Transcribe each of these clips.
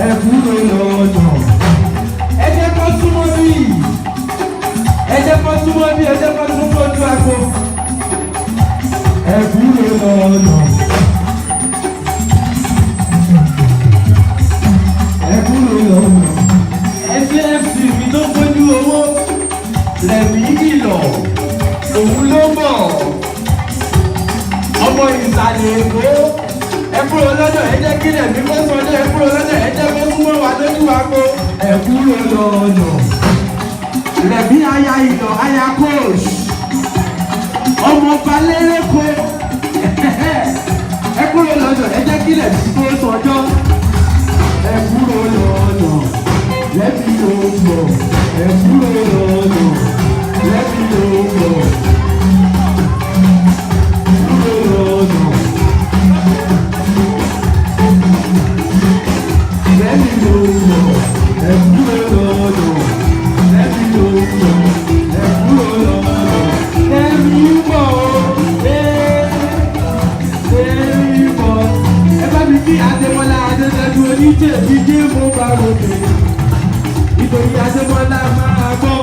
Ẹ kúrò lọ́nà. Ẹ jẹ́ kó súnmọ́ bí. Ẹ jẹ́ kó súnmọ́ bí. Ẹ jẹ́ kó súnmọ́ ojú agbo. Ẹ kúrò lọ́nà. Ẹ kúrò lọ́nà. Ẹ ṣe MC mi tó gbójú owó. Rẹ̀mí ìlọ̀. Òun ló bọ̀. Ọmọ ìsàlẹ̀ Èkó. Ẹ kúrò lọ́dọ̀, ẹ jẹ́ kí Rẹ̀mí kó sọdọ̀. Ẹ kúrò lọ́dọ̀, ẹ jẹ́ kó súnmọ́ wa lójú wa kó. Ẹ kúrò lọ́nà. Rẹ̀mí aya ìlọ̀ aya coach. Ọmọ balẹ̀rẹ̀kọ. Ẹ kúrò lọ́dọ̀, ẹ jẹ́ kí Rẹ̀mí kó sọjọ́. Ẹ kúrò lọ́nà. Rẹ̀mí ló ń bọ̀. Ẹ kúrò lọ́nà. Rẹ̀mí ló ń bọ̀. Kúrò lọ́nà. Rẹ̀mí ló ń bọ̀. Ẹ kúrò lọ́nà. Rẹ̀mí ló ń bọ̀. Ẹ kúrò lọ́nà. Rẹ̀mí ń bọ̀ o. Rẹ̀mí ń bọ̀. Ẹ bá mi kí Adémọ́lá Adétẹ́jú onítẹ̀bí dé mo bá ròde. Nítorí Adémọ́lá máa gbọ́.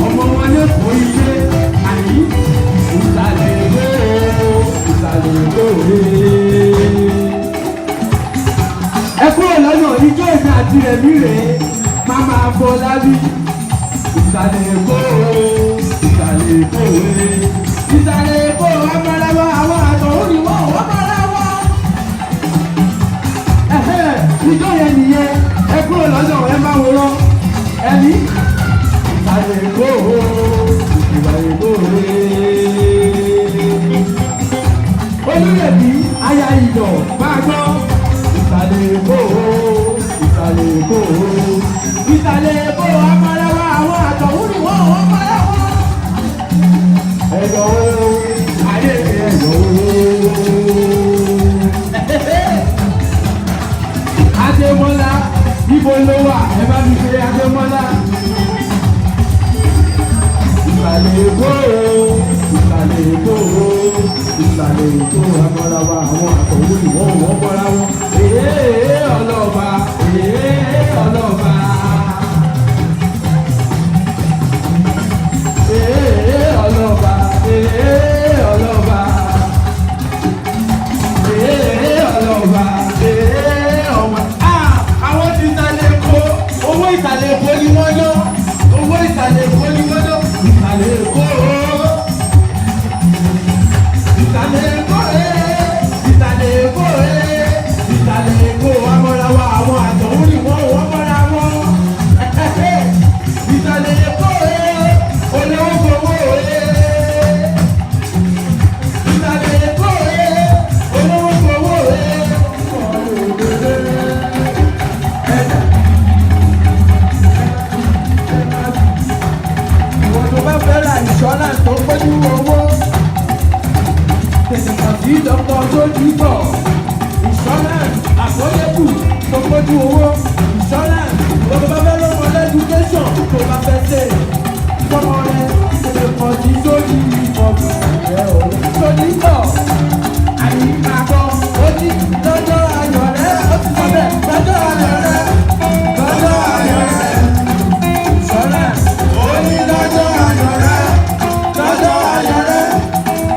Ọmọ wọn lè kó ilé àní. Ìsàlẹ̀ Èkó, ìsàlẹ̀ Èkó ẹ kúrò lọ́nà. Ijó èmi àti Rẹ̀mí rèé, Màmá Fọlábí. Ìsàlẹ̀ Èkó, ìsàlẹ̀ Èkó, ìsàlẹ̀ Èkó, amọ̀lẹ́wọ̀ àwọn àtọ̀hún ni wọ́n wọ́n mọ̀lá wọ́. Ijó yẹn nìyẹn. Ẹ kúrò lọ́nà, ẹ máa wòran ẹni. Ìsàlẹ̀ Èkó, ìsàlẹ̀ Èkó. Olúrẹ̀mí aya ìlọ̀ máa gbọ́. Ìsàlẹ̀ Èkó, ìsàlẹ̀ Èkó, ìsàlẹ̀ Èkó, amọ̀lẹ́wà àwọn àtọ̀hún ni wọ́n wọ́n mọ̀lá wọ́n. Ẹ̀yọ̀ o, ayé ẹ̀yọ̀ o. Adémọ́lá, ibo ló wà? Ẹ bá mi ṣe Adémọ́lá. Ìsàlẹ̀ Èkó, ìsàlẹ̀ Èkó, ìsàlẹ̀ Èkó, amọ̀lẹ́wà àwọn àtọ̀hún ni wọ́n wọ́n mọ̀lá wọ́n. Èé ọlọ́ba, èé ọlọ́ba. Èé ọlọ́ba, èé ọlọ́ba. Èé ọlọ́ba, èé ọmọ. Àwọn ti ìsàlẹ̀ Èkó, owó ìsàlẹ̀ Èkó ni wọ́n ná. Owó ìsàlẹ̀ Èkó ni wọ́n ná. Ìsàlẹ̀ Èkó. Ìsàlẹ̀ Èkó, ìsàlẹ̀ Èkó, ìsàlẹ̀ Èkó, amọ̀làwà àwọn àtọ̀hún ni wọ́n wọ́n mọ́ra wọn. Ìsàlẹ̀ Èkó, olówó gbowó. Ìsàlẹ̀ Èkó, olówó gbowó. Ìwọ tó bá fẹ́ ra insurance tó péjú owó, tètè kàn sí Dr. Sojúbọ̀. Insurance àkọlẹ́kù tó péjú owó. Insurance, ìwọ tó bá fẹ́ lọ́mọ education tó bá fẹ́ ṣe fọ́mọ rẹ, tètè kàn sí Sojúbọ̀. Sojúbọ̀ àní máa gbọ́, ó ní lọ́jọ́ ayọ̀ rẹ, ó ti sọ bẹ́ẹ̀, lọ́jọ́ ayọ̀ rẹ, lọ́jọ́ ayọ̀ rẹ. Insurance. Ó ní lọ́jọ́ ayọ̀ rẹ, lọ́jọ́ ayọ̀ rẹ,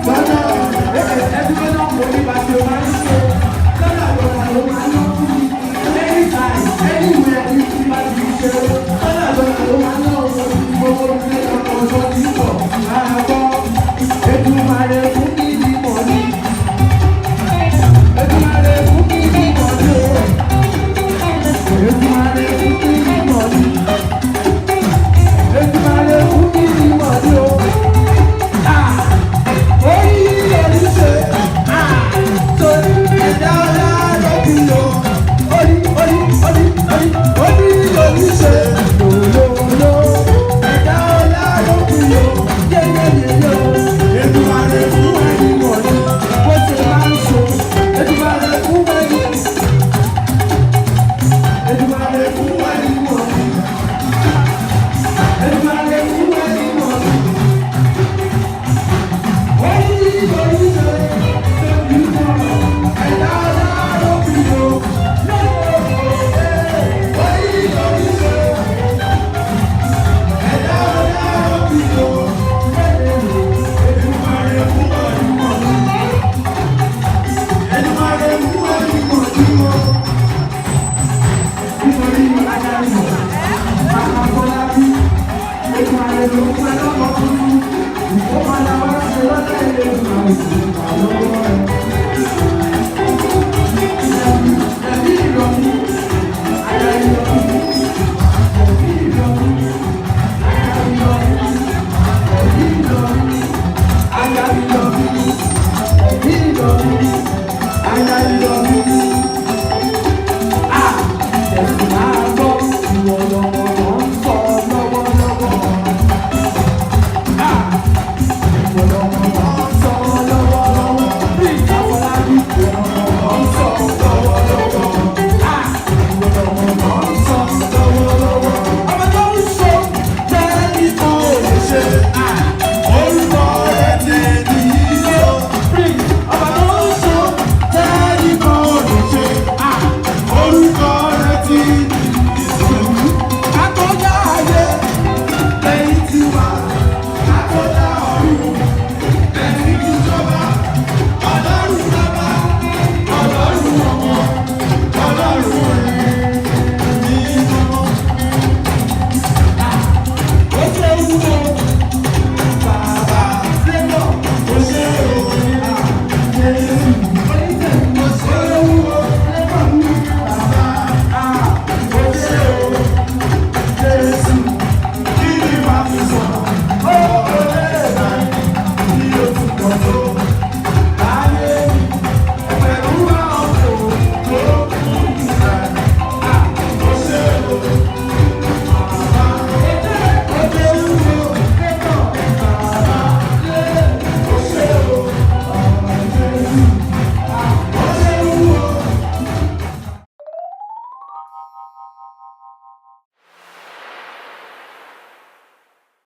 lọ́jọ́ Anytime, anywhere, you